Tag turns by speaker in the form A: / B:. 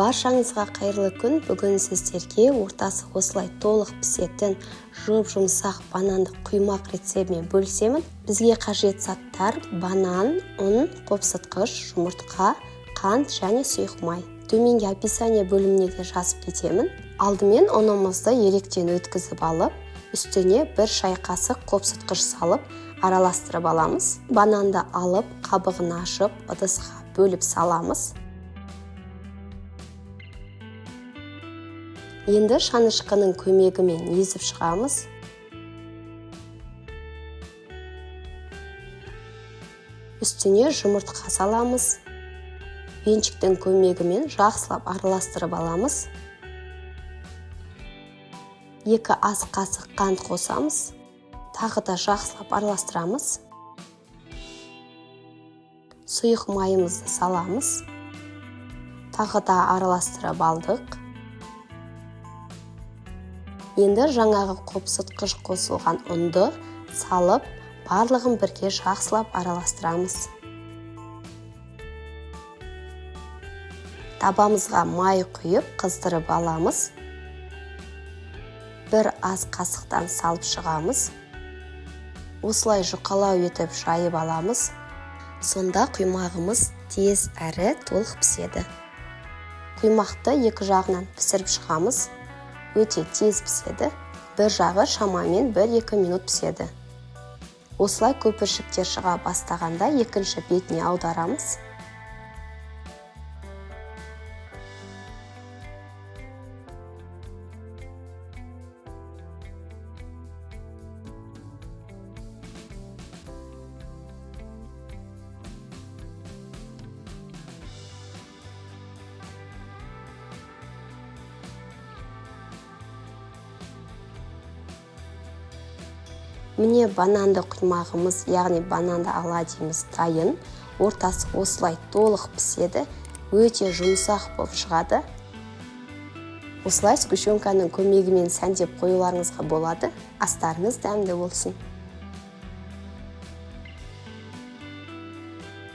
A: Баршаңызға қайырлы күн. Бүгін сіздерге ортасы осылай толық пісетін жұп-жұмсақ бананды құймақ рецебімен бөлісемін. Бізге қажет заттар: банан, ұн, қопсытқыш, жұмыртқа, қант және сұйық май. Төменгі описание бөліміне де жазып кетемін. Алдымен ұнымызды електен өткізіп алып, үстіне 1 шай қасық қопсытқыш салып, араластырып аламыз. Бананды алып, қабығын ашып, ыдысқа бөліп саламыз. Енді шанышқының көмегімен езіп шығамыз. Үстіне жұмыртқа саламыз. Венчиктің көмегімен жақсылап араластырып аламыз. 2 ас қасық қант қосамыз. Тағы да жақсылап араластырамыз. Сұйық майымызды саламыз. Тағы да араластырып алдық. Енді жаңағы қопсытқыш қосылған ұнды салып, барлығын бірге жақсылап араластырамыз. Табамызға май құйып, қыздырып аламыз. 1 ас қасықтан салып шығамыз. Осылай жұқалау етіп жайып аламыз. Сонда құймағымыз тез әрі толық піседі. Құймақты екі жағынан пісіріп шығамыз. Өте тез піседі. Бір жағы шамамен 1-2 минут піседі. Осылай көпіршіктер шыға бастағанда екінші бетіне аударамыз. Міне бананды құймағымыз, яғни бананды оладьимыз дайын. Ортасы осылай толық піседі, өте жұмсақ болып шығады. Осылай сгущенканың көмегімен сәндеп қоюларыңызға болады. Астарыңыз дәмді болсын.